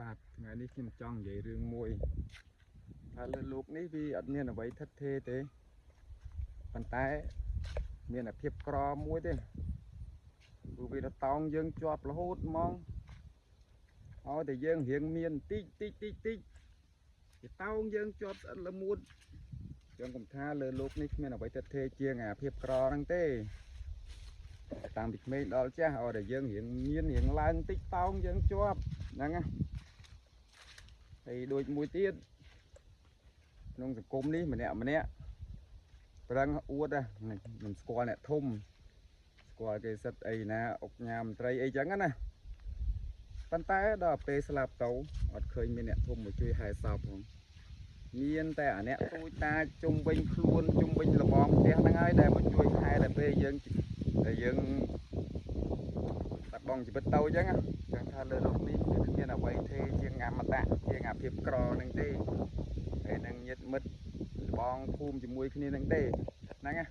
បាទថ្ងៃនេះខ្ញុំចង់និយាយរឿងមួយថាលើលោកនេះវាអត់មានអ្វីថិតថេរទេប៉ុន្តែមានតែភាពក្រមួយទេព្រោះវាទៅតោងយើងជាប់រហូតហ្មងឲ្យតែយើងរៀងមានតិចតិចតិចតិចវាតោងយើងជាប់ស្អិតល្មួតចឹងកុំថាលើលោកនេះគ្មានអ្វីថិតថេរជាងអាភាពក្រហ្នឹងទេតាំងពីក្មេងដល់ចាស់ឲ្យតែយើងរៀងមានរៀងឡើងតិចតោងយើងជាប់ហ្នឹងណាហើយដូចមួយទៀតក្នុងសង្គមនេះម្នាក់ម្នាក់ប្រឹងអួតណាខ្ញុំស្គាល់អ្នកធំស្គាល់គេសិតអីណាអុកញ៉ាមត្រីអីចឹងណាប៉ុន្តែដល់ពេលស្លាប់ទៅអត់ឃើញមានអ្នកធំមកជួយហែសពផងមានតែអាអ្នកទូចតាចជុំវិញខ្លួនជុំវិញលបងផ្ទះហ្នឹងហើយដែលមកជួយហែដល់ពេលយើងដែលយើងបាត់បង់ជីវិតទៅអញ្ចឹងណាចឹងថាលើលោកនេះគឺគ្មានអ្វីទេជាងអមតៈជាងអាភាពក្រហ្នឹងទេហើយនឹងញាតិមិត្តលបងភូមិជាមួយគ្នាហ្នឹងទេហ្នឹងណា។